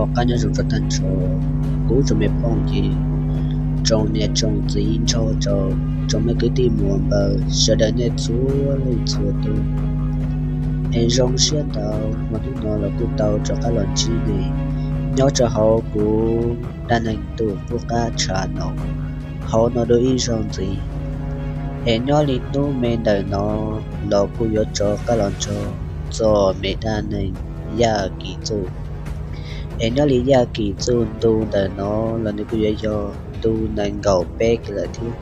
Ua qab nyob zoo rau tag nrho kuv tsoom me phooj ywg, tsoom niam tsoom txiv nrog rau tsoom me kwv tij muam npawg sawv daws nej txhua leej txhua tus. Es zoo siab ntau hmo hnub no los kuj tau rov qab los ntsib nej nyob rau hauv kuv dab neeg Tuam Pub Qab Tshaj no hauv no dua ib zaug ntxiv. Es nyob li hnub me ntawm no los kuj yuav rov qab los nrog txog me dab neeg Yaj Kim Txuj. Es nyob li Yaj Kim Txuj ntu ntawm no los nws kuj yuav yog ntu nees nkaum peb kiag lawm thiab.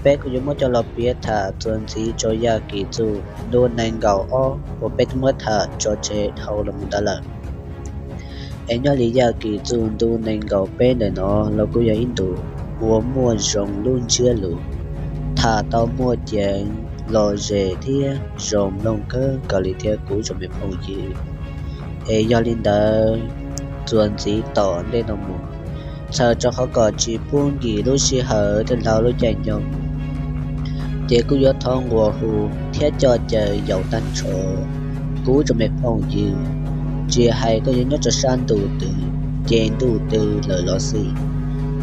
Peb kuj yuav muab coj los piav tham txuas ntxiv rau Yaj Kim Txuj ntu nees nkaum ob uas peb twb muab tham tso tseg dhau los mus ntawd lawm. Es nyob li Yaj Kim Txuj ntu nees nkaum peb ntawm no los kuj yog ib ntu uas muaj zoo lub ntsiab lus, tham tau muaj ceev lom zem thiab zoo mloog kawg nkaus li thiab kuv tsoom me phooj ywg. Es yog li ntawd, txuas ntxiv tom ntej no mus, txhawm rau qhov kom tsis pub nkim lub sij hawm thiab dhau lub caij nyoog, ces kuj yuav thov nquas hu thiab coj caw yaus tag nrho kuv tsoom me phooj ywg, tsis hais koj yuav nyob rau sab ntuj twg ces ntuj twg lawm los xij,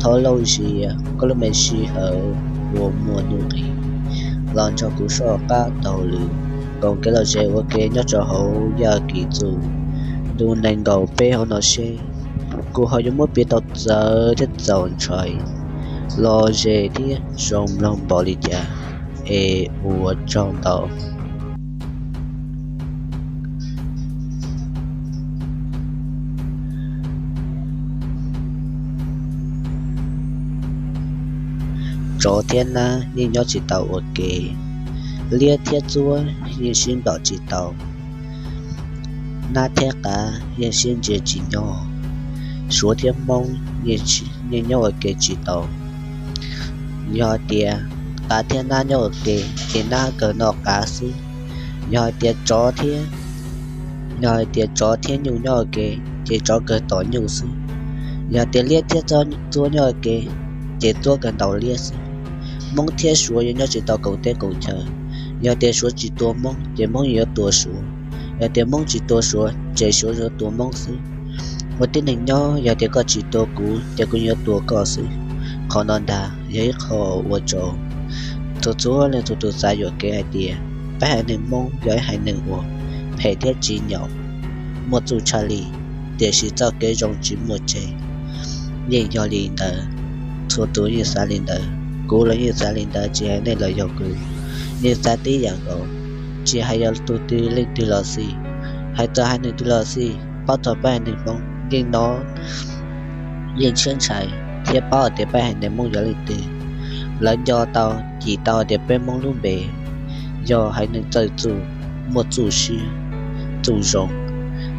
thov lauj zias koj lub me sij hawm uas muaj nuj nqis los nrog kuv soj qab taug lw, koom kev lom zem ua ke nyob rau hauv Yaj Kim Txuj ntu nees nkaum peb hauv no seb kuv ho yuav muab piav tau txawv thiab txaus ntshai, lom zem thiab zoo mloog npaum li cas. Es ua tsaug ntau. Tsov thiab nab yeej nyob tsis tau ua ke, liab thiab txuab yeej sib nplom tsis tau, nab thiab qav yeej sib ntsia tsis nyob, suav thiab hmoob yeej nyob ua ke tsis tau. Yog hais tias qav thiab nab nyob ua ke, ces nab kawg noj qav xwb. Yog hais tias tsov thiab, yog hais tias tsov thiab nyuj nyob ua ke, ces tsov kawg tom nyuj xwb. Yog tias liab thiab txuab nyob ua ke, ces txuab kawg ntaus liab xwb. Hmoob thiab suav yuav nyob tsis tau koom teb koom chaw. Yog tias suav tsis tua hmoob, ces hmoob yuav tua suav. Yog tias hmoob tsis tua suav, ces suav yuav tua hmoob xwb. Ua tib neeg nyob, yog tias koj tsis tua kuv, ces kuv yuav tua koj xwb. Qhov no ntag yog ib qho ua rau txhua txhua leej txhua tus xav yuam kev hais tias peb haiv neeg hmoob yog ib haiv neeg uas phem thiab tsis nyaum, muaj txuj tshaj li, tiam sis txoj kev zoo tsis muaj tseg. Yeej yog li ntawd, txhua tus yeej xav li ntawd, kuv los yeej xav li ntawd, tsis hais nej los yog kuv, yeej xav tib yam nkaus. Tsis hais yog tus twg leej twg los xij, hais txog haiv neeg twg los xij, paub txog peb haiv neeg hmoob yeej no yeej tshiab ntshai thiab paub hais tias peb haiv neeg hmoob yog leej twg. Lawv nco tau, cim tau hais tias peb hmoob lub npe yog haiv neeg txawj txuj, muaj txuj siab, txuj zoo.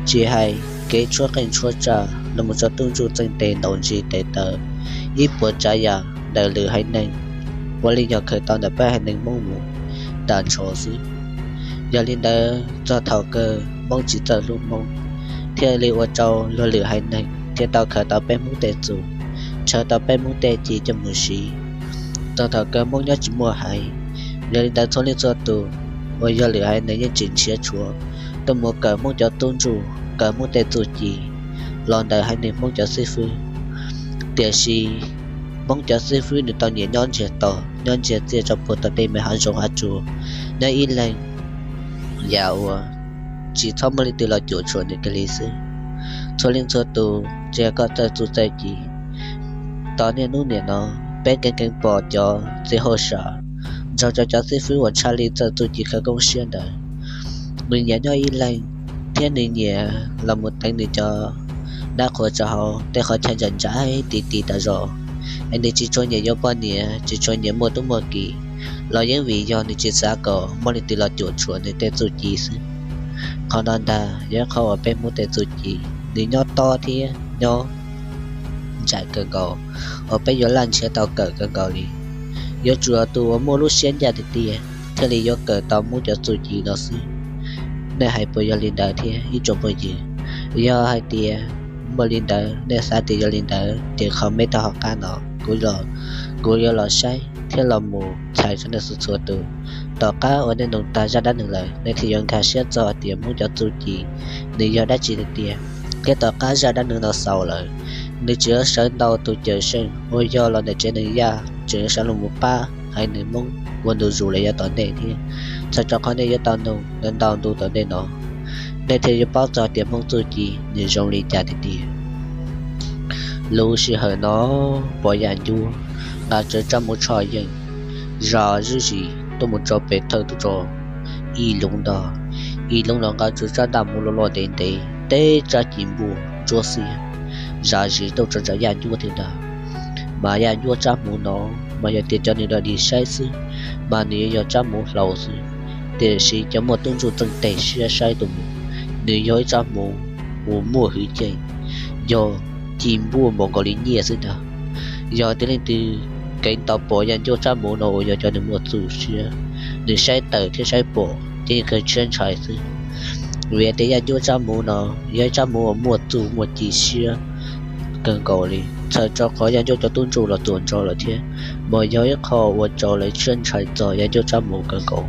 Tsis hais kev tshuab qeej tshuab tsaj los mus rau tub ntsuj txeej tes ntaus nrig tes taw, ib puas tsav yam ntawm lwm haiv neeg, puav leej yog khaws tau ntawm peb haiv neeg hmoob mus tag nrho xwb. Yog li ntawd txog thaum kawg hmoob tsis txawj hlub hmoob, thiaj li ua rau luag lwm haiv neeg thiaj tau khaws tau peb hmoob tej txuj, ntshaw tau peb hmoob tej ci coj mus siv. Txog thaum kawg hmoob nyob tsis muaj haiv. Yog li ntawd txhua leej txhua tus uas yog lwm haiv neeg yeej tseem nrhiav tshuaj tuaj mus kawm hmoob cov tub ntsuj, kawm hmoob tej txuj ci los ntawm haiv neeg hmoob cov xib fwb. Tiam sis hmoob cov xib fwb nws tau nyiam nyob ntsiag to, nyob ntsiag txiaj rau puag tom tej me hav zoov hav tsuag, nyob ib leeg yam uas tsis txhob muaj leej twg los cuam tshuam nws kiag li xwb. Txhua leej txhua tus, tsis hais koj txawj txuj txawj ci, tom niaj hnub niam no peb keev keev pom cov txiv hauj sam nrog rau cov xib fwb uas tshaj li txawj txuj ci khawv koob siab ntawd, nws nyiam nyob ib leeg thiab nws nyiam los mus teev nws cov dab qhuas rau hauv tej qhov chaw ntsa ntsa ti ti tas zog. Es nws tsis tshua nyiam yuav poj niam, tsis tshua nyiam muaj tub muaj ki, los yeej vim yog nws tsis xav kom muaj leej twg los cuam tshuam nws tej txuj ci xwb. Qhov no ntag yog ib qhov uas peb hmoob tej txuj ci nws nyob tob thiab nyob ntsam kawg nkaus, uas peb yuav laj nrhiav tau kawm kawg nkaus li. Yuav tsum yog tus uas muaj lub siab ncaj tiag tiag thiaj li yuav kawm tau hmoob cov txuj ci no xwb. Nej hais puas yog li ntawd thiab ib tsoom phooj ywg? Yog hais tias muaj li ntawd, nej xav tias yog li ntawd ces comment tau hauv qab no, kuv yuav los saib thiab los mus txhais rau nej txhua txhua tus. Tom qab uas nej noog tag zaj dab neeg lawm, nej thiaj yuav nkag siab txog tias hmoob cov txuj ci nws yog dab tsi tiag tiag. thiab tom qab zaj dab neeg no xaus lawm, nws tseem yuav sawv ntau tus cawm seej uas yog los ntawm tsev neeg Yaj tseem yuav sawv los mus pab haiv neeg Hmoob ua ntu zus los yav tom ntej thiab. Txhawm rau qhov nej yuav tau nug ntau ntu tom ntej no, nej thiaj yuav paub txog tias Hmoob txuj ci nws zoo li cas tiag tiag. Lub sij hawm no, Pov Yaj Ncuab nqa tsawv tsab muv tsho yeej zam zib zis tuaj mus rau pem thawj tub rog Ib Loov ntag. Ib Loov los nqa tsawv tsab ntaj muv loj loj ntev ntev, teb tsab ci npuaj ntsuab xiab zam zis tuaj rau ntawm Yaj Ncuab thiab ntag. Mas Yaj Ncuab tsab muv no, mas yog tias cov neeg dog dig saib xwb, mas nws yuav yog tsab muv hlau xwb, tiam sis cov muaj tub ntsuj txeej teg siab saib tuaj mus, nws yog ib tsab muv uas muaj hwj chim, yog ci npuaj npaum nkaus li nyiaj xwb ntag. Yog tias leej twg keev tau pom Yaj Ncuab tsab muv no uas yog cov neeg muaj txuj siab, nws saib tawm thiab saib pom ces yeej kawg tshiab ntshai xwb. Vim tias Yaj Ncuab tsab muv no yog ib tsab muv uas muaj txuj muaj ci siab kawg nkaus li, txhawm rau qhov Yaj Ncuab cov tub ntsuj los tuaj nrog lawm thiab, mas yog ib qho uas rau lawv tshiab ntshai txog Yaj Ncuab tsab muv kawg nkaus.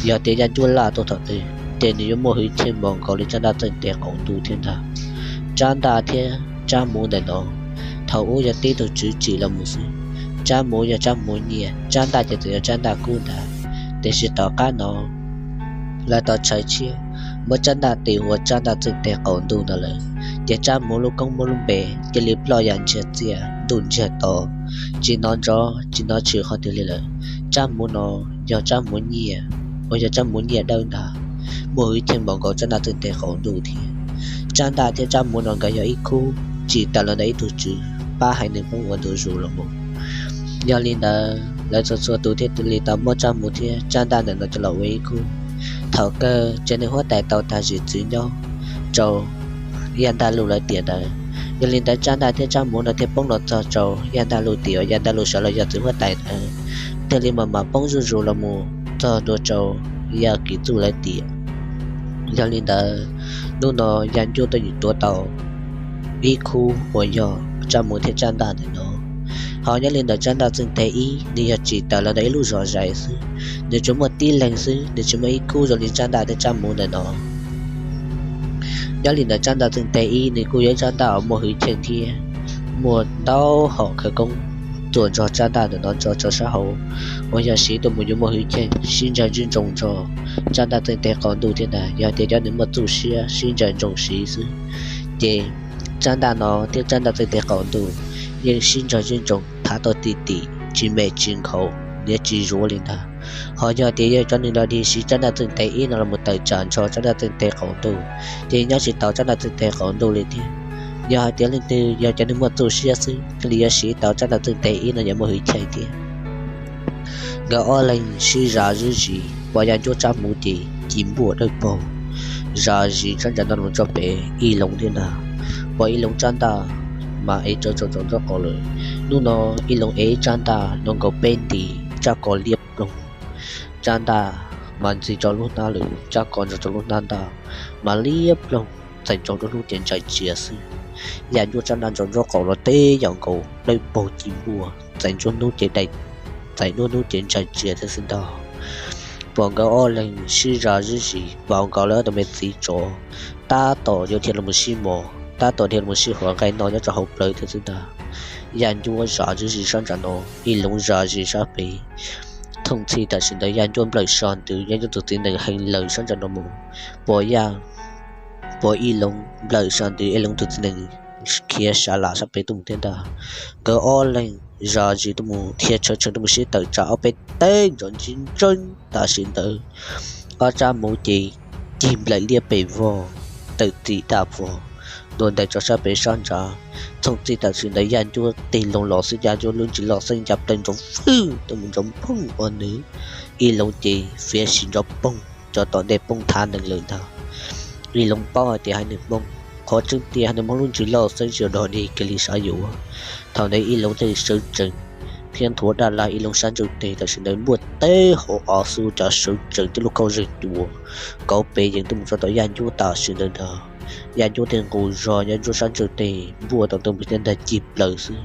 Yog tias Yaj Ncuab laj tuaj thaum twg ces nws yuav muaj hwj chim npaum nkaus li tsab ntaj txeej teg qaum ntuj thiab ntag. Tsab ntaj thiab tsab muv ntawm no, thaum ub yog tib tug tswv tsim los mus xwb. Tsab muv yog tsab muv nyiaj, tsab ntaj ces txawm yog tsab ntaj kub ntag. Tiam sis tom qab no lawv tau tshawv tshiab muab tsab ntaj tis ua tsab ntaj txeej teg qaum ntuj no lawm, ces tsab muv lub koob muaj lub npe cia li ploj yam ntsiag txiaj ntuj ntsiag to, tsis hnov nrov tsis hnov tshwm qhov twg li lawm. Tsab muv no yog tsab muv nyiaj, uas yog tsab muv nyiaj dawb ntag, muaj hwj chim npaum nkaus tsab ntaj txeej teg qaum ntuj thiab. Tsab ntaj thiab tsab muv no nkawd yog ib khub tsim tawm los ntawm ib tug tswv pab haiv neeg Hmoob ua ntu zus los mus. Yog li ntawd lawv txhua txhua tus thiaj li tau muab tsab muv thiab tsab ntaj ntawm no coj los ua ib khub. Thaum kawg tsev neeg huab tais tau tag zim txwv nyob rau Yaj Ntaj Luj lawv tiam ntawd. Yog li ntawd tsab ntaj thiab tsab muv no thiaj poob los txog rau Yaj Ntaj Luj tiam uas Yaj Ntaj Luj sawv los yog txiv huab tais ntawd, thiaj li mam mam poob zuj zus los mus txog ntua rau Yaj Kim Txuj lawv tiam. Yog li ntawd, hnub no Yaj Ncuab tuaj tuav tau ib khub uas yog tsab muv thiab tsab ntaj ntawm no. Ho nyob li ntawm tsab ntaj txeej teg ib, nws yog tsim tawm los ntawm ib lub zos zais xwb, nws tsuas muaj tib leeg xwb, nws tsis muaj ib khub zoo li tsab ntaj thiab tsab muv ntawm no. Nyob li ntawm tsab ntaj txeej teg ib, nws kuj yog ib tsab ntaj uas muaj hwj chim thiab muaj ntau hom khawv koob tuaj nrog tsab ntaj ntawm no nrog rau sab hauv, uas yog siv tuaj mus yuav muaj hwj chim sib ntsaig ntsib ntsoog nrog tsab ntaj txeej teg qaum ntuj thiab ntag. Yog tias cov neeg muaj txuj siab sib ntsaig ntsoog siv xwb, ces tsab ntaj no thiab tsab ntaj txeej teg qaum ntuj yeej sib ntsaig ntsib ntsoog thav tau ti tim tsis me tsis nkhaus niam tsis zuav li ntag. Ho yog tias yog cov neeg dog dig siv tsab ntaj txeej teg ib no los mus tawm tsam nrog tsab ntaj txeej teg qaum ntuj, ces nyob tsis tau tsab ntaj txeej teg qaum ntuj li thiab. Yog hais tias leej twg yog cov neeg muaj txuj siab xwb thiaj li yuav siv tau tsab ntaj txeej teg ib no yuav muaj hwj chim thiab. Nkawd ob leeg sib zam zib zis, Pov Yaj Ncuab tsab muv ces ci npuaj dawb paug zam zis sab ntsa no los rau pem Ib Loov thiab ntag. Pom Ib Loov tsab ntaj mas ev tsawv tsaus nraub qaum lawm. Hnub no Ib Loov ev tsab ntaj no nkaus peb nti, tsab ko liab ploog. Tsab ntaj mas ntxig rau lub hnab lawm, tsab ko ntxig rau lub hnab ntaj mas liab ploog txeem ntsoov rau hnub ces ntsais tsia xwb. Yaj Ncuab tsab ntaj ntsaus nraub qaum los teb yam nkaus dawb paug ci npuaj txeem ntsuab hnub ces dai, txeem ntsuab hnub ces ntsais tsia thiab xwb ntag. Pom nkawd ob leeg sib zam zib zis, pom nkawd lawv ob tug me txiv tsov tab tom yuav dhia los sib mos, tab tom dhia los sib huam nqaij no nyob rau hauv plawv thiab xwb ntag. Yaj Ncuab zam zib zis sab ntsa no, Ib Loov zam zis sab pem. Thooj txhij tam sim ntawd Yaj Ncuab nplawm sab ntws, Yaj Ncuab tus txiv nees heev lawm sab ntsa no mus. Pom Yaj, pom Ib Loov nplawm sab ntws, Ib Loov tus txiv nees khiav sav lam sab pem tuaj mus thiab ntag. Nkawd ob leeg zam zis tuaj mus dhia tshawv tshawv tuaj mus sib tawm tsam ob peb teg nrov ntsis ntseeb tam sim ntawd. Ob tsab muv ces cig nplaim liab pes vog, tawm txim daj vog, ntua ntais rau sab pem sab ntsa. Thooj txhij tam sim ntawd Yaj Ncuab tig loo los xwb, Yaj Ncuab lub ntsis loj xeeb ncaj plaws nrov vwg tuaj mus nrov phooj ua nws. Ib Loov ces fiav sim nrov poog, cov tom ntej poob thav nees lawm ntag. Ib Loov paub hais tias haiv neeg Hmoob, qhov tseeb tiag haiv neeg Hmoob lub ntsis loj xeeb tsis yog dog dig kiag li sav yuav. Thaum ntawd Ib Loov thiaj li sawv tsees, thiab nthuav daj laj Ib Loov sab ntsuj teg tam sim ntawd npuaj teb hauv av xwb, cas sawv tsees tib lub khaub zeeg cuav kauv pes yees tuaj mus rau tom Yaj Ncuab tam sim ntawd ntag. Yaj Ncuab thiaj nqus zog, Yaj Ncuab sab ntsuj teg npuaj tau tuaj mus thiab ntag cig plaws xwb.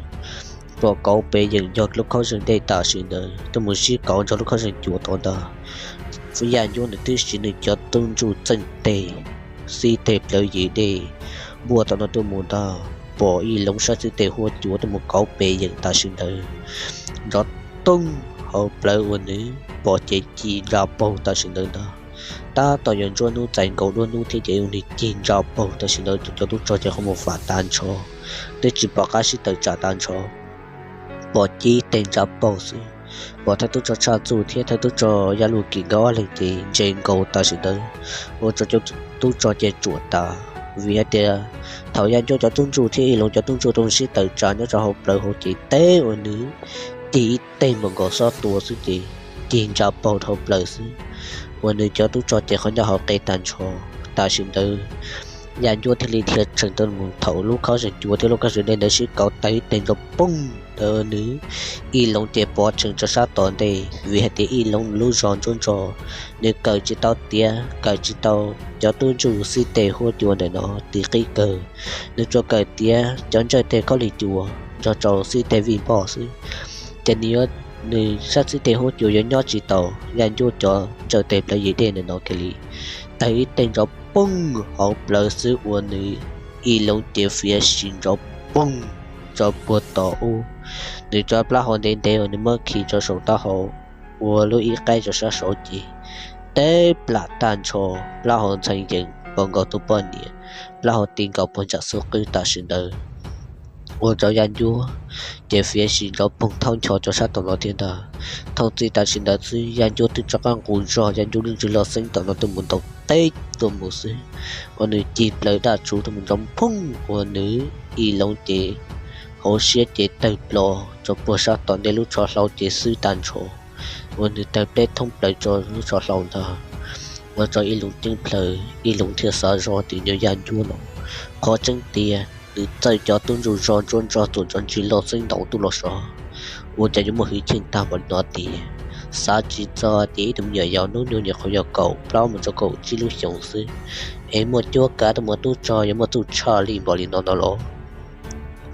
Pom kauv pes yees yog lub khaub zeeg dej tam sim ntawd tuaj mus sib kauv nrog lub khaub zeeg cuav tod ntag. Yaj Ncuab nws twb siv nws cov tub ntsuj txeej teg, xib teg plawv yim dej, npuaj tom no tuaj mus ntag, pom Ib Loov sab xib teg huab cua tuaj mus kauv pes yeem tam sim ntawd, nrov toog hauv plawv uas nws pom ces ci ntsa paug tam sim ntawd ntag. Tab tom yuav nruab hnub txais nkaus duab hnub thiab ces nws ci ntsa paug tam sim ntawd, cov tub rog ces qhov muag fam tag nrho, twb tsis pom qab sib tawm tsam tag nrho, pom ci teg ntsa paug xwb. Pom thawj tub rog Tshaj Txuj thiab thawj tub rog Yaj Luj Kim nkawd ob leeg ces ntse nkaus tam sim ntawd, ua rau cov tub rog ces tsuam tas, vim hais tias thaum Yaj Ncuab cov tub ntsuj thiab Ib Loov cov tub ntsuj tuaj sib tawm tsam nyob rau hauv plawv hauv ces teb uas nws ci ib teg npaum nkaus xob tua xwb ces ci ntsa paug hauv plawv xwb, uas nws cov tub rog ces qhov ncauj hauv qe tag nrho. Tam sim ntawd Yaj Ncuab thiaj li dhia tsees tuaj mus thaum lub khaub zeeg cua thiab lub khaub zeeg dej ntawd sib kauv tawg ib teg nrov poog ntawd, nws Ib Loov ces pov tsees rau sab tom ntej, vim hais tias Ib Loov lub zog ntsuab ntsog, nws kawm tsis tau tiav, kawm tsis tau cov tub ntsuj xib teg huab cua ntawm no, tis qib kawg. Nws tsuas kawm tiav cov ntsawj teg khaub lig cua nrog rau xib teg vij npoj xwb, ces nws yuav, nws sab xib teg huab cua yuav nyob tsis tau Yaj Ncuab cov ntsawj teg plawv yim dej ntawm no kiag li. Tawg ib teg nrov poog hauv plawv xwb uas nws Ib Loov ces fiav sim nrov poog rau puag tom ub, nws cov plaub hau ntev ntev uas nws muab khi rau saum taub hau ua lub ib qaib rau sab saud ces teb plam tag nrho, plaub hau ntxhee yees npaum nkaus tus poj niam, plaub hau ti nkaus puag ntsam xub qwb tam sim ntawd, ua rau Yaj Ncuab ces fiav sim nrov poog thaub ncho rau sab tom no thiab ntag. Thaum txij tam sim ntawd xwb Yaj Ncuab twb rov qab nqus zog Yaj Ncuab lub ntsws loj xeeb tom no tuaj mus ntaus teb tuaj mus xwb, uas nws ci plaws daj tsuv tuaj mus nrov poog uas nws Ib Loov ces hauv siab ces tawg plo rau puag sab tom ntej lub tsho hlau ces xwb tag nrho, uas nws tawg pleb thoob plaws rau lub tsho hlau ntag. Ua rau Ib Loov ceeb plaws, Ib Loov thiaj xav zog tias nyuag Yaj Ncuab no qhov tseeb tiag nws txawj cov tub ntsuj zog ntsuab ntsog txuam cov ntsws loj xeeb ntaus tuaj los sav, ua cas yuav muaj hwj chim tag npaum li no tiag. Xav tsis txog tias ib tug me nyuam yaus hnub nyoog nyuam qhuav yog kaum plaub mus rau kaum tsib lub xyoos xwb, es muaj cuab kav tuaj mus tub rog yuav muaj txuj tshaj li npaum li no no los.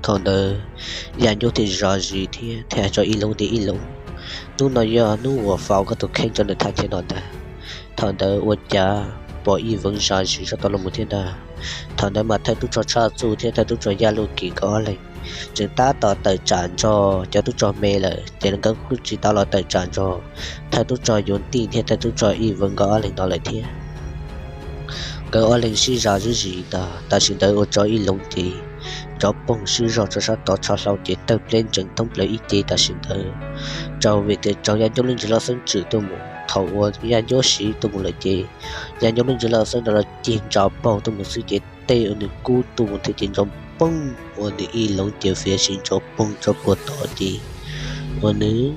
Thaum ntawd Yaj Ncuab thiaj zam zis thiab thiaj hais rau Ib Loov tias, Ib Loov, hnub no yog hnub uas faus koj tus kheej rau nws thaj chaw no ntag. Thaum ntawd ua cas pom Ib Veev zam zis sab tod los mus thiab ntag. Thaum ntawd mas thawj tub rog Tshaj Txuj thiab thawj tub rog Yaj Luj Kim nkawd ob leeg tseem tab tom tawm tsam nrog cov tub rog me lawm, ces nkawd kuj tsis tau los tawm tsam nrog thawj tub rog Yuav Tij thiab thawj tub rog Ib Veev nkawd ob leeg no lawm thiab. Nkawd ob leeg sib zam zis ntag, tam sim ntawd ua rau Ib Loov ces nrov poog swb zog rau sab tod tsho hlau ces tawg pleb ntsees thoob plaws ib ce tam sim ntawd, raug vim tias raug Yaj Ncuab lub ntsws loj xeeb tswm tuaj mus. Thaum uas Yaj Ncuab siv tuaj mus lawm ces Yaj Ncuab lub ntsws loj xeeb ntawd los cig ntsa paug tuaj mus xwb ces tej uas nws kub tuaj mus thiab ces nrov poog uas nws Ib Loov ces fiav sim nrov poog rau puag tod ces uas nws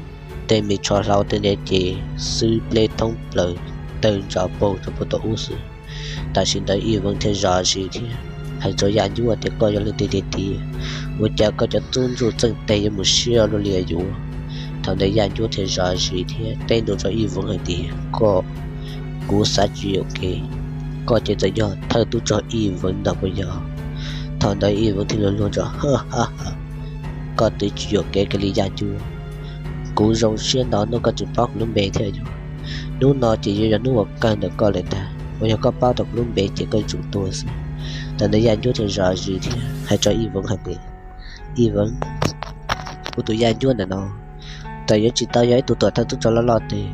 tej me tsho hlau tej ntawd ces xwb pleb thoob plaws tawg ntsa paug rau puag tom ub xwb. Tam sim ntawd Ib Veev thiaj zam zis thiab hais rau Yaj Ncuab tias, Koj yog leej twg tiag tiag? Ua cas koj cov tub ntsuj txeej teg yuav mus siab luaj li yuav? Thaum ntawd Yaj Ncuab thiaj zam zis thiab teb ntua rau Ib Veev hais tias, Koj, kuv xav tsis yuam kev, koj ces txawm yog thawj tub rog Ib Veev ntag puas yog? Thaum ntawd Ib Veev thiaj li luag nrov, Koj twb tsis yuam kev kiag li Yaj Ncuab. Kuv zoo siab ntau hnub koj tseem paub kuv lub npe thiab yog. Hnub no ces yuav yog hnub uas kawg ntawm koj lawm ntag, uas yog koj paub tau kuv lub npe ces koj yuav tsum tuag xwb. Thaum ntawd Yaj Ncuab thiaj zam zis thiab hais rau Ib Veev hais tias, Ib Veev, kuv tus Yaj Ncuab ntawm no, txawm yuav tsis tau yog ib tug tuam thawj tub rog loj loj twg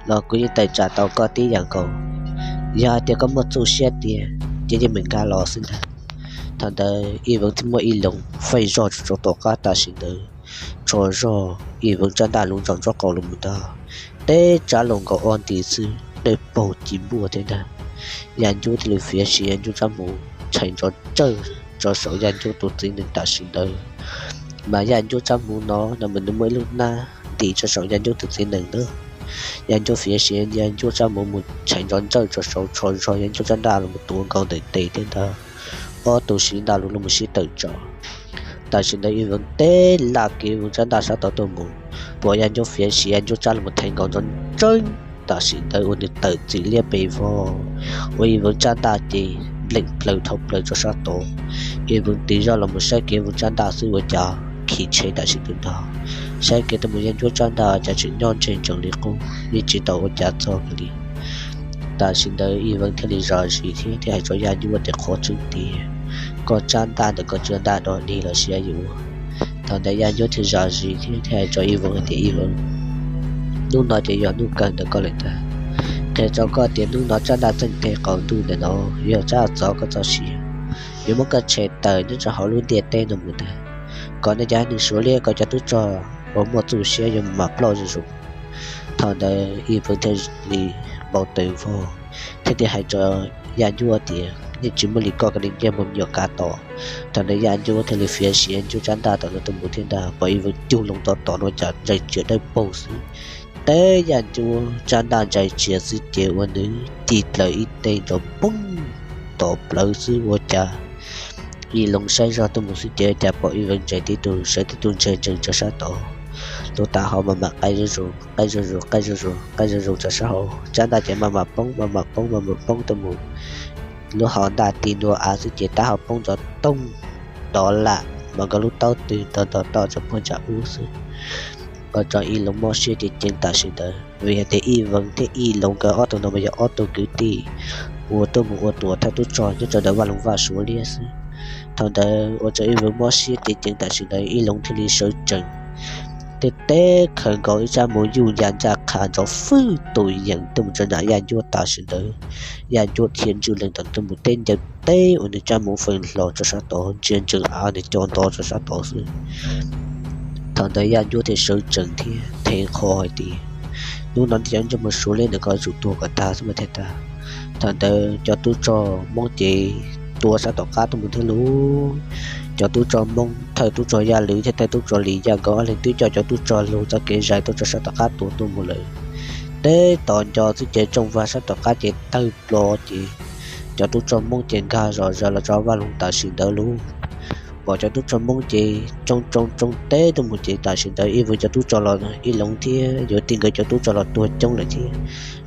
los kuv yeej tawm tsam tau koj tib yam nkaus. Yog hais tias koj muaj txuj siab tiag ces yeej meem nkag los xwb ntag. Thaum ntawd Ib Veev thiaj muab Ib Loov faij zog rau tom qab tam sim ntawd, tso zog Ib Veev tsab ntaj lub ntsaum ntsuab qaum los mus ntag, teb tsab laug nkaus ob nti xwb, dawj paug ci npuaj thiab ntag. Yaj Ncuab thiaj li fiav sim Yaj Ncuab tsab hmuv tshais ntsos ntsawj rau saum Yaj Ncuab tus txiv nees tam sim ntawd. Mas Yaj Ncuab tsab hmuv no no mas nws muaj ib lub hnab ntim rau saum Yaj Ncuab tus txiv nees na. Yaj Ncuab fiav sim Yaj Ncuab tsab hmuv mus tshais ntsos ntsawj rau saud, tso zog Yaj Ncuab tsab ntaj los mus tuav nkaus ntawm tes thiab ntag. Ob tug siv ntaj lus los mus sib tawm tsam. Tam sim ntawd Ib Veev teb laj kiag Ib Veev tsab ntaj sab tod tuaj mus, pom Yaj Ncuab fiav sim Yaj Ncuab tsab los mus theev nkaus nrov ntsawj. Tam sim ntawd uas nws tawm txim liab pes vog, uas Ib Veev tsab ntaj ces npleem plaws dhau plaws rau sab tod. Ib Veev tig zog los mus saib kiag Ib Veev tsab ntaj xwb ua cas khi tshee tam sim ntawd ntag. Saib kiag tuaj mus Yaj Ncuab tsab ntaj cas tseem nyob ntseg ntsees li qub, yeej tsis tau ua cas txog kiag li. Tam sim ntawd Ib Veev thiaj li zam zis thiab thiaj hais rau Yaj Ncuab tias, Qhov tseeb tiag, koj tsab ntaj ntawm koj tsab ntaj dog dig los sis yuav. Thaum ntawd Yaj Ncuab thiaj zam zis thiab thiaj hais rau Ib Vwv hais tias, Ib Vwv, hnub no ces yog hnub kawg ntawm koj lawm ntag. Qhia rau koj tias hnub no tsab ntaj txeej teg qaum ntuj ntawm no yog tsab txov koj txoj sia, yuav muab koj tshem tawm nyob rau hauv lub ntiaj teb no mus ntag, kom nej cov neeg Suav liab kom cov tub rog uas muaj txuj siab yuav mam ploj zuj zus. Thaum ntawd Ib Vwv thiaj li npau taws vog thiab thiaj hais rau Yaj Ncuab tias, Yeej tsis muaj li koj, koj li nyiaj muag me nyuam kav tom. Thaum ntawd Yaj Ncuab thiaj li fiav siav ncuab tsab ntaj tom no tuaj mus thiab ntag, pom Ib Vwv cug loo tom tom no cas ntsais tsia dawb paug xwb. Teb Yaj Ncuab tsab ntaj ntsais tsia xwb ces ua nws ci plaws ib teg nrov poob tom plawv xwb ua cas Ib Loo saib zog tuaj mus xwb ces cas pom Ib Vwv ntsais tib tug sawv tib tug ntsais ntsees rau sab tod. Lub taub hau maj mam qaij zuj zus, qaij zuj zus, qaij zuj zus, qaij zuj zus rau sab hauv, tsab ntaj ces maj mam poob, maj mam poob, maj mam poob tuaj mus. Lub hau ntaj ti ntua av xwb ces taub hau poob ntov toog, ntov lam mas nkawd lub taub twg ntov ntov toj rau puag nram ub xwb. Ua rau Ib Loo mob siab ceev ceev tam sim ntawd vim hais tias Ib Vwv thiab Ib Loo nkawd ob tug no mas yog ob tug kwv tij uas tuaj mus ua tuam thawj tub rog nyob rau ntawm vaj loog Vaj Suav Liab xwb. Thaum ntawd ua rau Ib Vwv mob siab ceev ceev tam sim ntawd Ib Loo thiaj li sawv tsees thiab teb khaws nkaus ib tsab muv yuj ya ncaj qha nrov fwj tus yees tuaj mus rau nram Yaj Ncuab tam sim ntawd. Yaj Ncuab dhia ntswj lees tom tuaj mus teb ncaws teb ua nws tsab muv feem hlo rau sab tod, ntsia ntsees av nws co nto rau sab tod xwb. Thaum ntawd Yaj Ncuab thiaj sawv tsees thiab theej qho hais tias, Hnub no nej cov ntsej muag Suav Liab ntawm ko yuav tsum tuag kom tag xwb mas thiaj tag. Thaum ntawd cov tub rog Hmoob ces tua sab tom qab tuaj mus thiab lauj. Cov tub rog Hmoob thawj tub rog Yaj Lwm thiab thawj tub rog Lis Yaj nkawd ob leeg twb coj cov tub rog lug txoj kev zais tuaj rau sab tom qab tua tuaj mus lawm. Teb tos nco xwb ces rooj vag sab tom qab ces tawg plo ces cov tub rog Hmoob ces nkag zom zaws los rau vaj loog tam sim ntawd lauj. Pom cov tub rog Hmoob ces tsoo tsoo tsoo teb tuaj mus ces tam sim ntawd Ib Vwv cov tub rog los Ib Loo thiab yuav tij nkawd cov tub rog los tuag coob lawm thiab.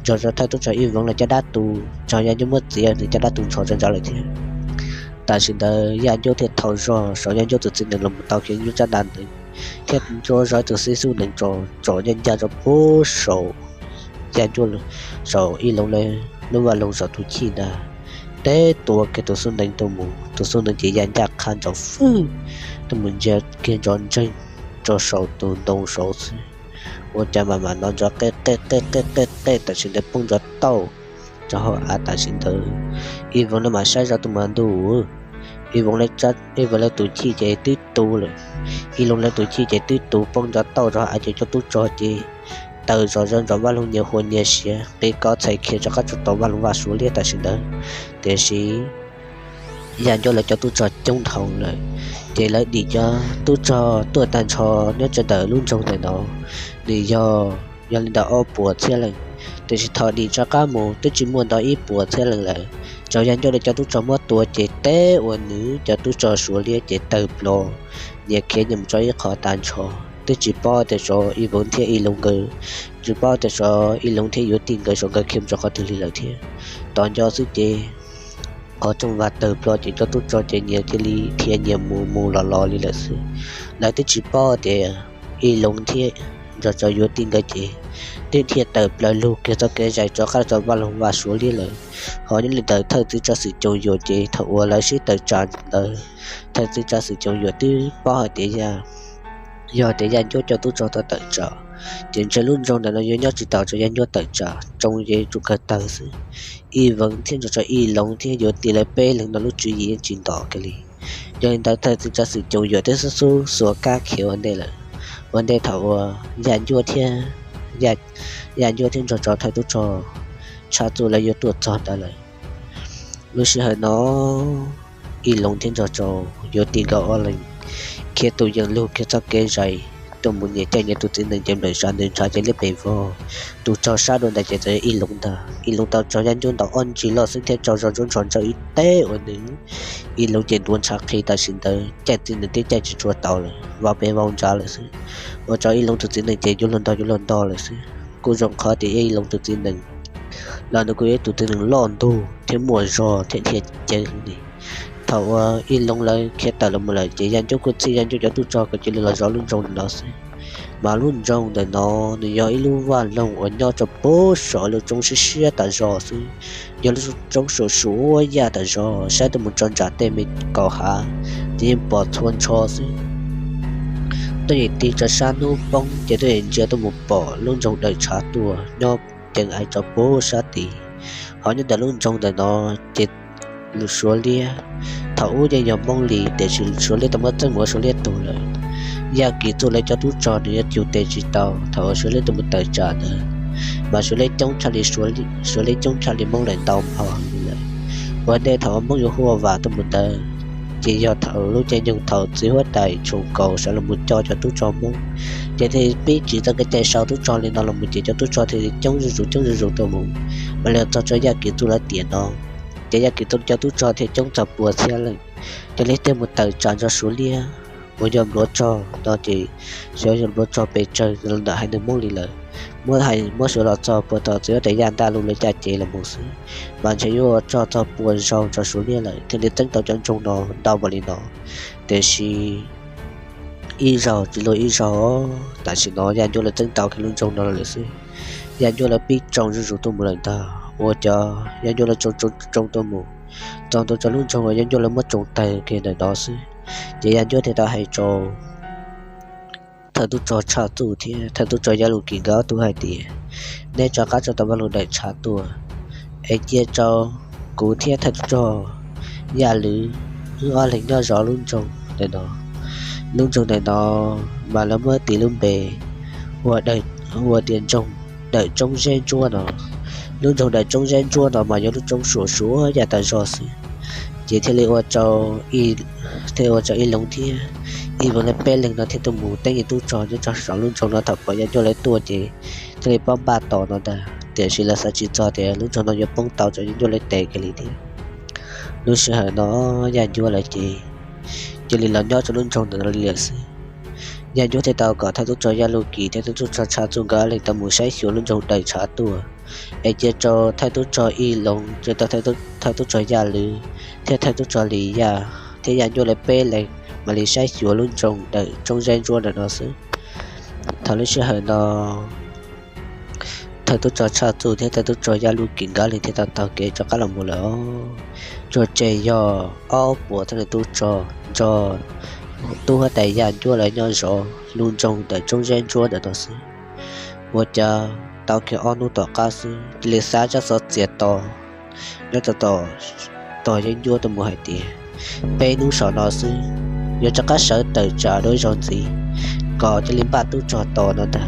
Nrog rau thawj tub rog Ib Vwv lawv cov dab tug, nrog Yaj Ncuab muab txiav nws cov dab tug ntsho tso ntawd lawm thiab. Tam sim ntawd Yaj Ncuab thiaj thau zog saum Yaj Ncuab tus txiv nees los mus tau kiag ncuab tsab ntaj ntawd thiab nrog zog tus xib xub nees tso, tsom ncaj ncaj rau puag saum Yaj Ncuab, saum Ib Loo lub vaj loog saum tus chij ntag. Teb tua kiag tus xub nees tuaj mus, tus xub nees ces ya ncaj qha nrov fwj tuaj mus ntsia kiag nrov ntseeg rau saum tus ntoo saud xwb. Ua cas mam mam hnov nrov qej qej qej qej qej qej tam sim ntawd poob nrov tauj rau hauv av tam sim ntawd. Ib Vwv lawv mam saib zog tuaj mus ntuj, Ib Vwv lawv tus chij ces twb tu lawm. Ib Loo lawv tus chij ces twb tu poob nrov tauj rau hauv av ces cov tub rog ces tawm zom zaws nrov vaj loog nyias hua nyias siav qi kov txhais khiav rov qab tsuas tau vaj loog Vaj Suav Liab tam sim ntawd. Tiam sis Yaj Ncuab lawv cov tub rog coob dhau lawm, ces lawv dim cov tub rog tuaj tag nrho nyob rau ntawm lub nroog ntawm no nws yog, yog li ntawm ob puas txhiab leej. Tiam sis thaum dim rov qab mus twb tsis muaj ntau ib puas txhiab leej lawm. Tsuas Yaj Ncuab lawv cov tub rog muab tua ces teb ua nws cov tub rog Suav Liab ces tawg plo, nyias khiav nyias mus rau ib qho tag nrho. Twb tsis paub tias xyov Ib Vwv thiab Ib Loo nkawd, tsis paub tias xyov Ib Loo thiab yuav tij nkawd xyov nkawd khiav mus rau qhov twg li lawm thiab. Tos nco xwb ces qhov rooj vag tawg plo ces cov tub rog ces nyias cia li dhia nyias mus mus los los li lawm xwb. Lawv twb tsis paub tias Ib Loo thiab nrog rau yuav tij nkawd ces twb dhia tawm plaws lug kiag txoj kev zais rov qab rau vaj loog Vaj Suav Liab lawm. Ho nyob li ntawm thawj txiv tsav xwm Coom Yuam ces thaum uas lawv sib tawm tsam ntawd, thawj txiv tsav xwm Coom Yuam twb paub hais tias yog tias Yaj Ncuab cov tub rog tau tawm tsam, ces ntshe lub nroog ntawm no yuav nyob tsis tau rau Yaj Ncuab tawm tsam, tsoo ces tsum kawg tawg xwb. Ib Vwv thiab nrog rau Ib Loo thiab yuav tij lawv peb leeg no lub tswv yim yeej tsis ntom kiag li. Yog li ntawd thawj txiv tsav xwm Coom Yuam twb xub xub xuas kab khiav ua ntej lawm. Ua ntej thaum uas Yaj Ncuab thiab, Yaj Ncuab thiab nrog rau thawj tub rog Tshaj Txuj lawv yuav tuaj txog ntawd lawm. Lub sij hawm no Ib Loo thiab nrog rau yuav tij nkawd ob leeg khiav tus yees lug kiag txoj kev zais tuaj mus nyias caij nyias tus txiv nees ces nplawm sab ntawd ntshav ces liab pes vog. Tus raug sab dua ntawd ces txawm Ib Loo ntag. Ib Loo tau raug Yaj Ncuab ntaus ob ntsis loj xwb thiab raug zog ntsuab ntsho ntsawj ib teg ua nws. Ib Loo ces ntuav ntshav qhi tam sim ntawd caij txiv nees twb caij tsis tshua tau lawm, vau pes vau ntsa lawm xwb. Ua rau Ib Loo tus txiv nees ces yuav luag ntog yuav luag ntog lawm xwb. Kuj zoo qhov tias Ib Loo tus txiv nees los nws kuj yog ib tus txiv nees loj ntug thiab muaj zog thiab dhia ceev heev li. Thaum uas Ib Loo lawv khiav tawm los mus lawm ces Yaj Ncuab kuj txib Yaj Ncuab cov tub rog kom cia li los zov lub nroog no xwb. Mas lub nroog ntawm no nws yog ib lub vaj loog uas nyob rau puag saum lub roob siab siab tas zog xwb, yog lub roob suam suam yaj tas zog, saib tuaj mus rau nram tej me kaum hav ces yeej pom txhua nrho xwb. Tuaj yeej tig rau sab hnub poob ces tuaj yeej ntsia tuaj mus pom lub nroog Dawm Tshav Tuaj nyob ceev ais rau puag sab tid. Hos nyob ntawm lub nroog ntawm no ces lub Suav liab, thaum ub yeej yog Hmoob li tiam sis Suav liab tau muab txeeb mus ua Suav liab tug lawm. Yaj Kim Txuj lawv cov tub rog nws yuav cug tes tsis tau thaum uas Suav liab tuaj mus tawm tsam ntawd, mas Suav liab coob tshaj li, Suav liab coob tshaj li Hmoob lawm ntau npaug li lawm. Ua ntej thaum uas Hmoob yuav hu ua Vam tuaj mus ntawd, ces yog thaum lub caij nyoog thaum txiv huab tais Tshoom Kaus sawv los mus co cov tub rog Hmoob, ces thiaj pib tsim txoj kev cai sau tub rog li no los mus ces cov tub rog thiaj li coob zuj zus coob zuj zus tuaj mus, mam li txog rau Yaj Kim Txuj lawv tiam no, ces Yaj Kim Txuj cov tub rog thiaj coob txog pua txhiab leej. Ces lawv thiaj mus tawm tsam nrog Suav liab uas yog npluav rog no ces, xyov yog npluav rog pes tsawg los ntawm haiv neeg Hmoob li lawm. Muab hais muab Suav los txog puag thaum txiv huab tais Yaj Ntaj Luj lawv caj ces los mus xwb, mas ntshe yuav ua rog txog pua zaug rau Suav liab lawm thiaj li txeeb tau cov nroog no ntau npaum li no. Tiam sis ib zaug tsis luag ib zaug, tam sim no Yaj Ncuab lawv txeeb tau kiag lub nroog no lawm xwb. Yaj Ncuab lawv pib tsoo zuj zus tuaj mus lawm ntag, ua cov Yaj Ncuab lawv tsoo tsoo tsoo tuaj mus, txog ntua rau lub nroog uas Yaj Ncuab lawv muab tsoo tawg kiag ntawm no xwb. Ces Yaj Ncuab thiaj tau hais rau thawj tub rog Tshaj Txuj thiab thawj tub rog Yaj Lug Kis nkawd ob tug hais tias, neb rov qab rau tom vaj loog Dawm Tshav Tuaj, es cia rau kuv thiab thawj tub rog Yaj Lwm wb ob leeg nyob zov lub nroog ntawm no. Lub nroog ntawm no mas lawv muab tis lub npe ua tias nroog Dawm Tsoob Zeb Ntsuab no. Lub nroog Dawm Tsoob Zeb Ntsuab no mas yog lub roob suam suam yaj tas zog xwb, ces thiaj li ua rau, thiaj ua rau Ib Loov thiab Ib Loov lawv peb leeg no thiaj tuaj mus teeb yeej tub rog nyob rau saum lub nroog no. Thaum pom Yaj Ncuab lawv tuaj ces thiaj li pab npaj tos no ntag, tiam sis lawv xav tsis txog tias lub nroog no yuav poob tau rau Yaj Ncuab lawv tes kiag li thiab. Lub sij hawm no Yaj Ncuab lawv ces cia li los nyob rau lub nroog ntawm no li lawm xwb. Yaj Ncuab thiaj tau kom thawj tub rog Yaj Lug Kis thiab thawj tub rog Tshaj Txuj nkawd ob leeg tau mus saib xyuas lub nroog Dawm Tshav Tuaj, es cia rau thawj tub rog Ib Loov, cia rau thawj tub rog Yaj Lwm thiab thawj tub rog Lis Yaj thiab Yaj Ncuab lawv peb leeg mam li saib xyuas lub nroog Dawm Tsoob Zeb Ntsuab ntawm no xwb. Thaum lub sij hawm no thawj tub rog Tshaj Txuj thiab thawj tub rog Yaj Lug Kis nkawd ob leeg thiaj tau taug kev rov qab los mus lawm. Tsuas tseg yog ob puas txhiab leej tub rog nrog tub huab tais Yaj Ncuab lawv nyob zov lub nroog Dawm Tsoob Zeb Ntsuab ntawm no xwb. Ua cas tau kiag ob hnub tom qab xwb cia li xa tsab xov txias to nyob rau tom tog Yaj Ncuab tuaj mus hais tias, peb hnub saum no xwb yuav rov qab sawv tawm tsam dua ib zaug ntxiv kom cia li npaj tub rog tos no ntag.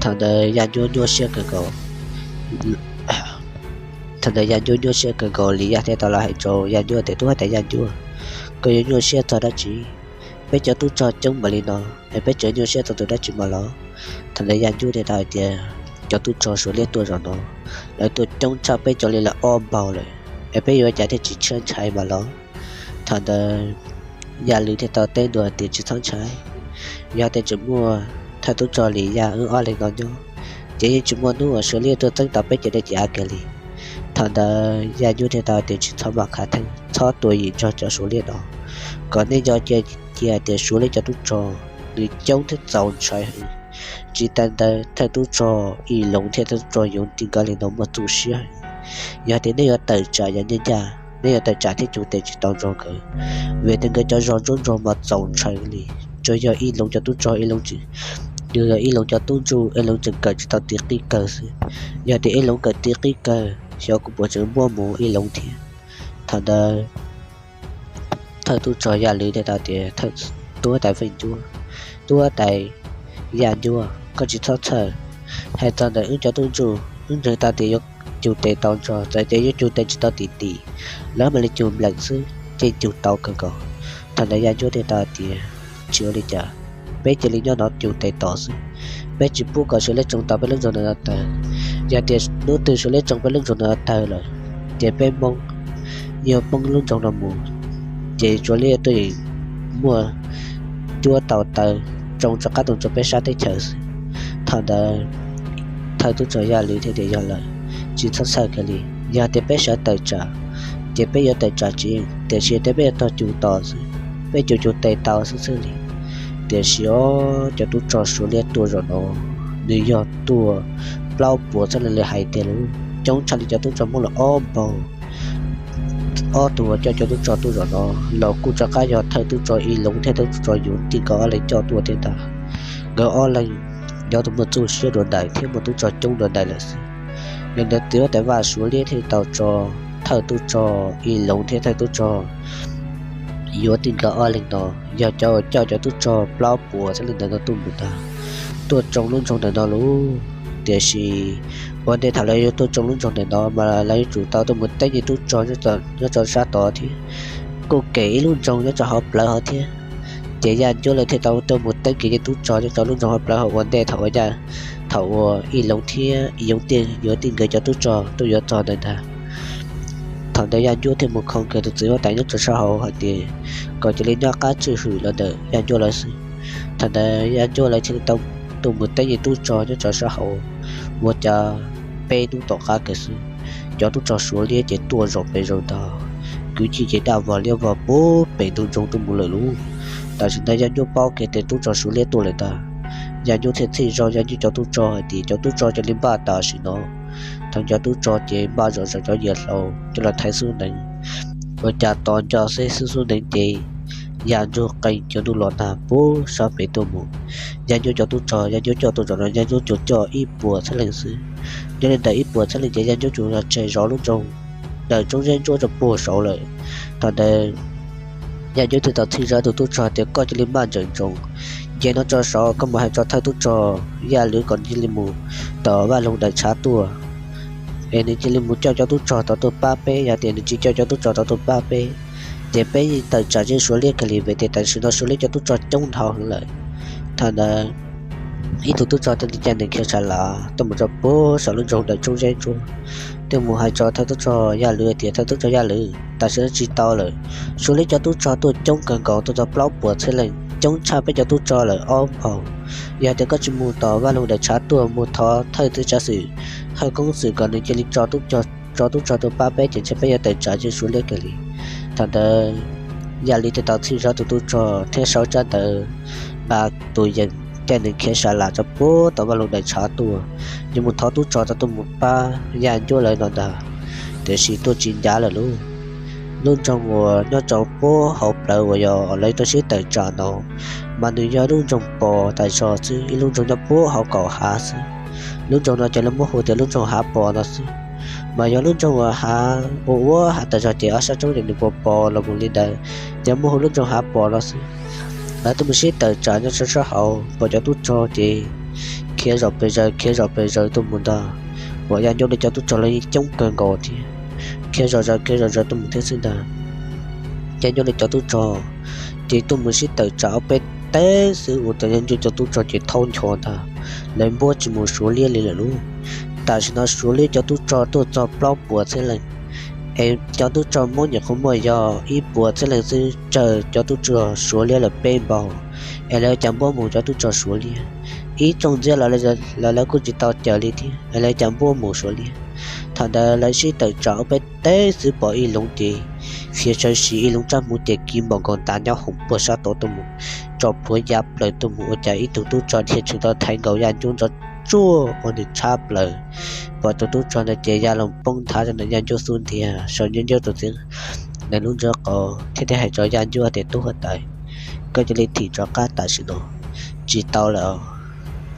Thaum ntawd Yaj Ncuab nyuaj siab kawg nkaus. Thaum ntawd Yaj Ncuab nyuaj siab kawg nkaus, Lis Yaj thiaj tau los hais rau Yaj Ncuab tias, tub huab tais Yaj Ncuab, koj yuav nyuaj siab txog dab tsi? Peb cov tub rog coob npaum li no es peb tseem nyuaj siab txog tus dab tsi mas los? Thaum ntawd Yaj Ncuab thiaj tau hais tias, cov tub rog Suav liab tuaj zaum no, lawv tuaj coob tshaj peb cov li lawm ob npaug lawm, es peb yuav ua cas thiaj tsis txhob ntshai mas los? Thaum ntawd Yaj Lwm thiaj tau teb ntua tias, tsis txhob ntshai, yog tias tseem muaj thawj tub rog Lis Yaj wb ob leeg no nyob, ces yeej tsis muaj hnub uas Suav liab tuaj txeeb tau peb cov dej ces av kiag li. Thaum ntawd Yaj Ncuab thiaj tau tias, tsis txhob maj khav theeb, txhob tuaj yim nrog cov Suav liab no, kom nej nco cia tias Suav liab cov tub rog nws coob thiab txaus ntshai heev. Tsis tas ntawd thawj tub rog Ib Loov thiab thawj tub rog Yoov Tis nkawd li no muaj txuj siab heev. Yog tias nej yuav tawm tsam yog ncaj ncaj, nej yuav tawm tsam thiab cug tes tsis tau nrog nkawd, vim tias nkawd cov zog ntsuab nrog mas txaus ntshai li. Tsuas yog Ib Loov cov tub rog, Ib Loov tseem, yog Ib Loov cov tub ntsuj, Ib Loov tseem kawm tsis tau tiv qib kawg xwb. Yog tias Ib Loov kawm tiv qib kawg, xyov kuv puas tseem muab mus Ib Loov thiab. Thaum ntawd thawj tub rog Yaj Lwm thiaj tau tias, tub huab tais Feej Ncuab, tub huab tais Yaj Ncuab, koj tsis txhob txhawj. Hais txog ntawm wb cov tub ntsuj, wb nrog tau tias yuav cug tes tau nrog, txawm tias yuav cug tes tsis tau tim tim, lawv mam li cug npleem xwb ces cug tau kawg nkaus. Thaum ntawd Yaj Ncuab thiaj tau tias, tsis ua li cas, peb cia li nyob no cug tes tos xwb. Peb tsis pub kom Suav liab tsoo tau peb lub nroog no tawg. Yog tias hnub twg Suav liab tsoo peb lub nroog no tawg lawm, ces peb Hmoob yuav poob lub nroog no mus, ces Suav liab tuaj yeem muaj cuab tau taw tsoo rov qab tuaj rau peb sab teb chaws xwb. Thaum ntawd thawj tub rog Yaj Lwm thiaj tias, yog lawm, tsis txhob txhawj kiag li. Yog tias peb sawv tawm tsam, ces peb yuav tawm tsam tsev, tiam sis tias peb yuav tog cug tos xwb, peb cug cug tes tos xwb xwb li. Tiam sis ob cov tub rog Suav liab tuaj zaum no, nws yog tuaj plaub puas txhiab leej li hais tiag lawm, coob tshaj li cov tub rog Hmoob lawm ob npaug. Ob tug uas coj cov tub rog tuaj zaum no los kuj rov qab yog thawj tub rog Ib Loov thiab thawj tub rog Yuav Tij nkawd ob leeg coj tuaj thiab ntag. Nkawd ob leeg yog tus muaj txuj siab dua ntais thiab muaj tub rog coob dua ntais lawm xwb. Yog ntawd txiv huab tais vaj Suav liab thiaj tau tso thawj tub rog Ib Loov thiab thawj tub rog Yuav Tij nkawd ob leeg no yog cov uas coj cov tub rog plaub puas txhiab leej ntawm no tuaj mus ntag, tuaj tsoo lub nroog ntawm no lauj. Tiam sis ua ntej thaum lawv yuav tuaj tsoo lub nroog ntawm no mas lawv yuav tsum tau tuaj mus teeb cov tub rog nyob rau sab tod thiab, kuj kem ib lub nroog nyob rau hauv plawv hauv thiab. Ces Yaj Ncuab lawv thiaj tau tuaj mus teeb kiag cov tub rog nyob rau lub nroog hauv plawv hauv ua ntej thaum uas, thaum uas Ib Loov thiab Yuav Tij, Yuav Tij nkawd cov tub rog tuaj yuav txog ntawd ntag. Thaum ntawd Yaj Ncuab thiaj mus khoo kiag tus txiv huab tais nyob rau sab hauv hais tias kom cia li nyob qab tswj hwm los ntawm Yaj Ncuab lawv xwb. Thaum ntawd Yaj Ncuab lawv thiaj li tau tuaj mus teeb cov tub rog nyob rau sab hauv, ua cas peb hnub tom qab kiag xwb, cov tub rog Suav liab ces tuaj zaum pes zaws ntag, kwv tij ces daj vog liab vog puag pem ntug nroog tuaj mus lawm lauj. Tam sim ntawd Yaj Ncuab paub kiag tias tub rog Suav liab tuaj lawm ntag, Yaj Ncuab thiaj txhij zog Yaj Ncuab cov tub rog hais tias cov tub rog cia li npaj tam sim no. Thaum cov tub rog ces npaj zom zaws cov yias hlau coj los thaiv xub nees, ua cas tos nco xwb xub nees ces ya ntsug qee cov ntuj los nag puag sab pem tuaj mus. Yaj Ncuab cov tub rog Yaj Ncuab coj tuaj zaum no Yaj Ncuab tsuas coj ib puas txhiab leej xwb. Nyob li ntawm ib puas txhiab leej ces Yaj Ncuab tsuas yog tseg zov lub nroog ntawm tsoom zeb ntsuab rau puag saud lawm. Thaum ntawd Yaj Ncuab thiaj tau txhij zog tus tub rog tias koj cia li maj ntsawm ntsoov, nce no rau saud koj mus hais rau thawj tub rog Yaj Lwm kom nws cia li mus tom vaj loog daim tshav tuaj, es nws cia li mus coj cov tub rog tod tuaj pab peb. Yog tias nws tsis coj cov tub rog tod tuaj pab peb, ces peb yeej tawm tsam zeb Suav liab kiag li vim tias tam sim no Suav liab cov tub rog coob dhau heev lawm. Thaum ntawd ib tug tub rog thiaj li caij nees khiav sa las tuaj mus rau puag saum lub nroog ntawm tsoom zeb ntsuab, thiaj mus hais rau thawj tub rog Yaj Lwm tias thawj tub rog Yaj Lwm, tam sim no tsis tau lawm, Suav liab cov tub rog tuaj coob kawg nkaus tuaj txog plaub puas txhiab leej, coob tshaj peb cov tub rog lawm ob npaug. Yog tias koj tsis mus tom vaj loog daim tshav tuaj mus thov thawj txiv tsav xwm Hawj Koob Xwm kom nws cia li tso tub rog tuaj pab peb ces ntshe peb yuav tawm tsam zeb Suav liab kiag li. Thaum ntawd Yaj Lwm thiaj tau txhij zog tus tub rog thiab sau tsab ntawv nqa tus yees caij nees khiav sa las rau puag tom vaj loog daim tshav tuaj, yuav mus thov tub rog tod tuaj mus pab Yaj Ncuab lawv no ntag. Tiam sis tuaj tsis ncav lawm lauj. Lub nroog uas nyob rau puag hauv plawv uas yog lawv tuaj sib tawm tsam no, mas nws yog lub nroog pos tas zog xwb, ib lub nroog nyob puag hauv kaum hav xwb. Lub nroog no ces lawv muab hu tias lub nroog Hav Pos no xwb. Mas yog lub nroog uas hav ua ua hav tas zog ces ob sab roob ces nws pos pos los mus li ntawd, ces muab hu lub nroog Hav Pos no xwb. Lawv tuaj mus sib tawm tsam nyob rau sab hauv, pom cov tub rog ces khiav zom pes zaws khiav zom pes zaws tuaj mus ntag. Pom Yaj Ncuab lawv cov tub rog los yeej coob kawg nkaus thiab, khiav zom zaws khiav zom zaws tuaj mus thiab xwb ntag. Yaj Ncuab lawv cov tub rog ces tuaj mus sib tawm tsam ob peb teg xwb ua rau Yaj Ncuab cov tub rog ces thaub ncho ntag, lawv npuab tsis mus Suav liab li lawm lauj. Tam sim no Suav liab cov tub rog tuaj txog plaub puas txhiab leej, es cov tub rog Hmoob nyuam qhuav muaj yog ib puas txhiab leej xwb, tsawg cov tub rog Suav liab lawm peb npaug, es lawv cas npuab mus cov tub rog Suav liab. Ib tsoom ntxiab los lawv kuj tsis tau cawm li thiab, es lawv cas npuab mus Suav liab. Thaum ntawd lawv sib tawm tsam ob peb teg xwb pom Ib Loov ces fiav sawv sis Ib Loov rab hmuv ces kiv npaum nkaus ntav nyob hoom puag sab tod tuaj mus, tso plhuav ya plaws tuaj mus ua cas ib tug tub rog dhia tshwm tau thaiv nkaus Yaj Ncuab ntsoov tsuaj ua nws tshab plaws. Pom tus tub rog ntawd ces ya loo poob nthav rau ntawm Yaj Ncuab xub ntiag saum Yaj Ncuab tus txiv nees lub ntsej qos thiab thiaj hais rau Yaj Ncuab tias tub huab tais, koj cia li thim rov qab tam sim no, tsis tau lawm.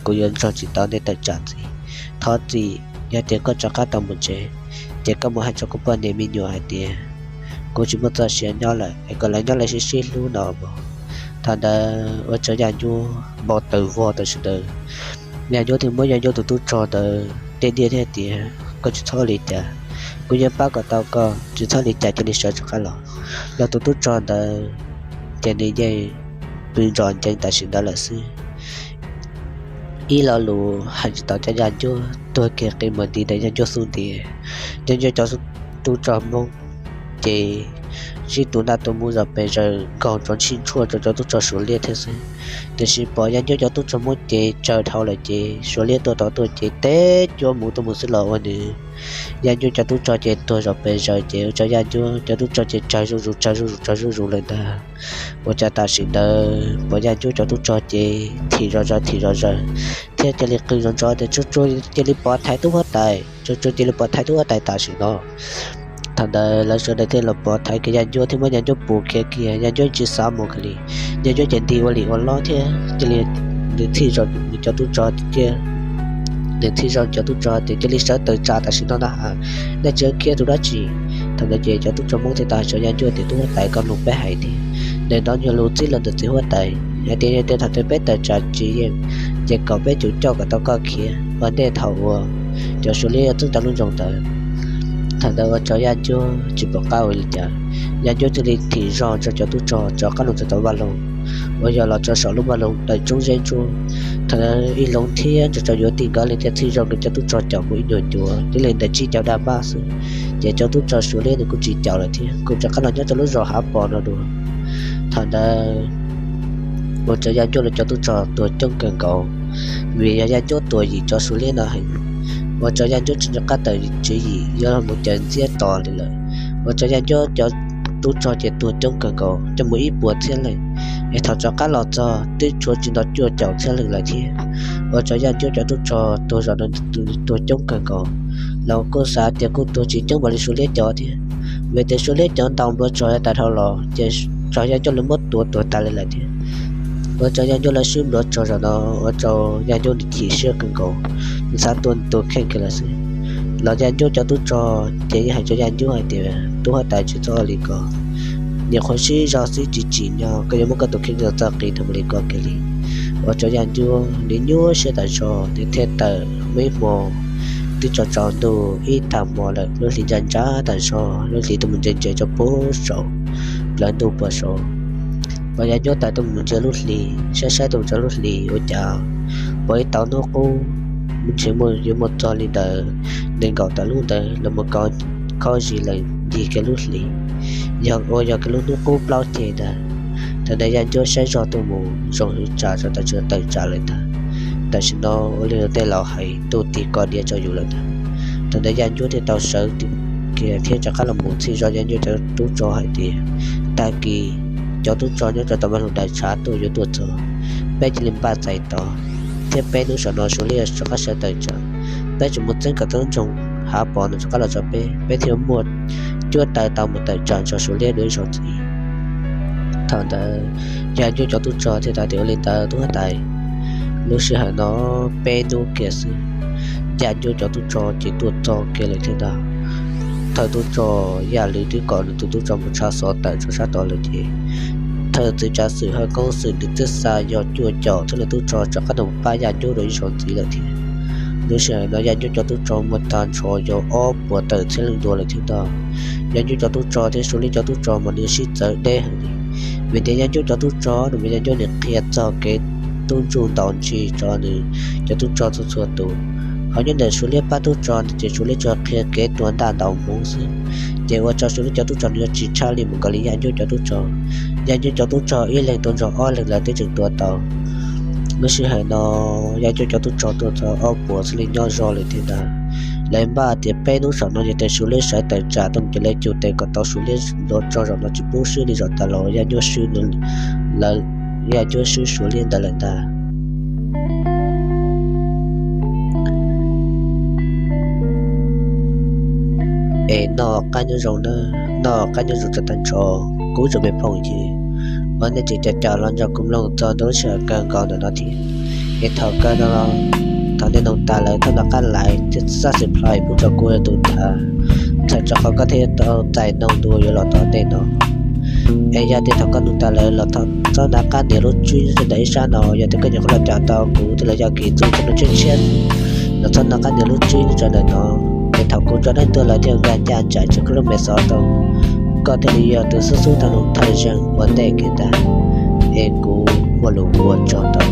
Kuv yuav nrog tsis tau nej tawm tsam ntxiv. Thov txim, yog tias koj rov qab tau mus tsev, ces koj mus hais rau kuv poj niam me nyuam hais tias kuv tsis muaj txoj sia nyob lawm es kom lawv nyob lawv sib sib hlub no mas. Thaum ntawd ua rau Yaj Ncuab npau taws vog tam sim ntawd. Yaj Ncuab thiaj muab Yaj Ncuab tus tub rog ntawd diaj diaj thiab tias koj tsis txhob li cas, kuv yeej pab kom tau koj, tsis txhob li cas cia li sawv rov qab los. Los tus tub rog ntawd ces nws yeej pw ntsos ncees tam sim ntawd lawm xwb. Ib lo lus hais tsis tau cov Yaj Ncuab tuag kiag qi mus nti ntawm Yaj Ncuab xub ntiag. Yaj Ncuab cov tub rog Hmoob ces sib tua ntaj tua muv zom pes zaws nkaug rau ntshij ntshuaj rau cov tub rog Suav liab thiab xwb. Tiam sis pom Yaj Ncuab cov tub rog Hmoob ces tsawg dhau lawm ces Suav liab tuaj tod tuaj ces teb cuab mus tuaj mus xwb los ua nws Yaj Ncuab cov tub rog ces tuag zom pes zaws ces ua rau Yaj Ncuab cov tub rog ces tsawg zuj zus tsawg zuj zus tsawg zuj zus lawm ntag. Ua cas tam sim ntawd pom Yaj Ncuab cov tub rog ces thim zom zaws thim zom zaws thiab cia li qw zom zaws tias, Tsuag tsuag cia li pov thaiv tub huab tais, tsuag tsuag cia li pov thaiv tub huab tais tam sim no. Thaum ntawd lawv sawv daws thiaj los pov thaiv kiag Yaj Ncuab thiab muab Yaj Ncuab pus khiav kiag, Yaj Ncuab tsis xav mus kiag li. Yaj Ncuab ces nti ua lim ua lob thiab cia li nws txhij zom nws cov tub rog thiab, nws txhij zom cov tub rog tias, Cia li sawv tawm tsam tam sim no na, nej tsis khiav tus dab tsi? Thaum ntawd ces cov tub rog Hmoob thiaj tau hais rau Yaj Ncuab tias, Tub huab tais, koj mloog peb hais tias, nws hnov nyuag lus txib los ntawm txiv huab tais hais tias yog tias thaum twg peb tawm tsam tsis yeej ces kom peb cuam coj kom tau koj khiav ua ntej thaum uas cov Suav liab yuav txeeb tau lub nroog ntawd. Thaum ntawd ua rau Yaj Ncuab tsis pom qab ua li cas, Yaj Ncuab thiaj li thim zog nrog cov tub rog rov qab los txog tom vaj loog uas yog los rau saum lub vaj loog daws tsoob zeb ntsuab. Thaum ntawd Ib Hloov thiab nrog rau Yuav Tij nkawd li thiaj txhij zog nkawd cov tub rog caum kuj ib nyuag ncua, thiaj li ntawm tsib caug dab npab xwb. Ces cov tub rog Suav liab nws kuj tsis caum lawm thiab, kuj rov qab los nyob rau lub zos Hav Pov no dua. Thaum ntawd ua rau Yaj Ncuab lawv cov tub rog tuag coob kawg nkaus, vim yog Yaj Ncuab tuam yim cov Suav liab no heev, ua rau Yaj Ncuab tsis nco qab tawm tswv yim yuav los mus caws ntxiab tos li lawm. Ua rau Yaj Ncuab cov tub rog ces tuag coob kawg nkaus, coj mus ib puas txhiab leej, es thaum rov qab los txog twb tshuav tsis nto cuaj caum txhiab leej lawm thiab. Ua rau Yaj Ncuab cov tub rog tuag zom no tuag coob kawg nkaus, los kuj xav tias kuj tuag tsis coob npaum li Suav liab cov thiab, vim tias Suav liab cov ntaus npluav rog tas dhau los ces raug Yaj Ncuab lawv muab tua tuag tas li lawm thiab. Ua rau Yaj Ncuab lawv swb npluav rog zom no ua rau Yaj Ncuab nws chim siab kawg nkaus, nws xav tua nws tus kheej kiag lawm xwb. Los Yaj Ncuab cov tub rog ces yeej hais rau Yaj Ncuab hais tias, Tub huab tais, tsis txhob ua li ko. Nyuam qhuav sib zog xwb tsis tsim nyog koj yuav muab koj tus kheej los txo qis tau mus li ko kiag li. Ua rau Yaj Ncuab nws nyuaj siab tas zog, nws thiaj tawm muaj ib hmo twb tsaus tsaus ntuj ib tag hmo lawm, lub hli ntsa ntsa tas zog, lub hli tuaj mus ntsia ntsia rau puag saud, plawv ntuj puag saud. Pom Yaj Ncuab tawm tuaj mus ntsia lub hli, saib saib tuaj mus rau lub hli ua cas pom ib tauv hnub qub, ntshe yuav muaj txog li ntawd nees nkaum tawm lub ntawd los mus kaus khob zis lawm ncig kiag lub hli, yog ua yog kiag lub hnub qub plaub ceg ntag. Thaum ntawd Yaj Ncuab saib zog tuaj mus zoo hwv tsam rau tawm tsam lawm ntag. Tam sim no ua li tej laus hais, ntuj tig ko diav rau yus lawm ntag. Thaum ntawd Yaj Ncuab thiaj tau sawv kiag thiab rov qab los mus txhij zog Yaj Ncuab cov tub rog hais tias, Tag kis cov tub rog nyob rau tom vaj loog daws tshav tuaj yuav tuaj txog, peb cia li npaj txais tos, thiab peb hnub saum no Suav liab rov qab sawv tawm tsam, peb tseem mus txeeb kom tau lub nroog Hav Pov no rov qab los rau peb, peb thiaj muaj cuab taw tau mus tawm tsam nrog Suav liab dua ib zaug ntxiv. Thaum ntawd Yaj Ncuab cov tub rog thiaj tau tias, Ua li ntawd tub huab tais, lub sij hawm no peb hnub kiag xwb, Yaj Ncuab cov tub rog ces tuaj txog kiag lawm thiab ntag. Thawj tub rog Yaj Lwm twb kom nws tus tub rog mus tshaj xov tawm rau sab tod lawm ces thawj txiv tsav xwm Hawj Koob Xwm nws twb xa yog cuaj caum thiab lawv tub rog rov qab mus pab Yaj Ncuab dua ib zaug ntxiv lawm thiab. Lub sij hawm no Yaj Ncuab cov tub rog muaj tag nrho yog ob puas tawm txhiab leej dua lawm thiab ntag. Yaj Ncuab cov tub rog thiab Suav liab cov tub rog mas nws sib txawv deb heev li, vim tias Yaj Ncuab cov tub rog no mas Yaj Ncuab nws qhia txog kev tub ntsuj ntaus ntsis rau nws cov tub rog txhua txhua tus. Ho nyob ntawm Suav liab pab tub rog no ces Suav liab tsuas qhia kev tua ntaj ntaus hmoov xwb, ces ua rau Suav liab cov tub rog nws yuav tsis tshaj li mus nkaus li Yaj Ncuab cov tub rog. Yaj Ncuab cov tub rog ib leeg tua nrog ob leeg lawv twb tseem tua tau. Lub sij hawm no Yaj Ncuab cov tub rog tuaj txog ob puas xwb li nyob zog lawm thiab ntag. Lawv npaj tias peb hnub saum no yog tias Suav liab sawv tawm tsam tuaj mus ces lawv cug tes kom tau Suav liab npluav rog zaum no tsis pub swb li zaum tas los Yaj Ncuab swb, lawv, Yaj Ncuab swb Suav liab ntawd lawm ntag. Es noj qab nyob zoo na, noj qab nyob zoo rau tag nrho kuv tsoom me phooj ywg uas nej tseem caum caum los nrog kuv mloog txog ntua lub sij hawm kawg nkaus ntawm no thiab. Es thaum kawg no, thaum nej mloog tas lawm thov nov qab like thiab subscribe pub rau kuv tus thav, txhawm rau qhov koj thiaj tau txais noog dua yuav los tom ntej no. Es yog tias thaum koj mloog tas lawm los thov txhob nov qab nias lub tswb nyob rau ntawm ib sab no, yog tias koj nyuam qhuav los caum tau kuv tej los yog kis txuj cov no tshiab tshiab, los txhob nov qab nias lub tswb nyob rau ntawm no. Es thaum kuv tso dab tuaj lawm thiaj nkag ncaj nraim rau koj lub me xov tooj, koj thiaj li yog tus xub xub tau mloog thawj zeeg ua ntej kiag ntag. Es kuv ua lus ua tsaug ntau.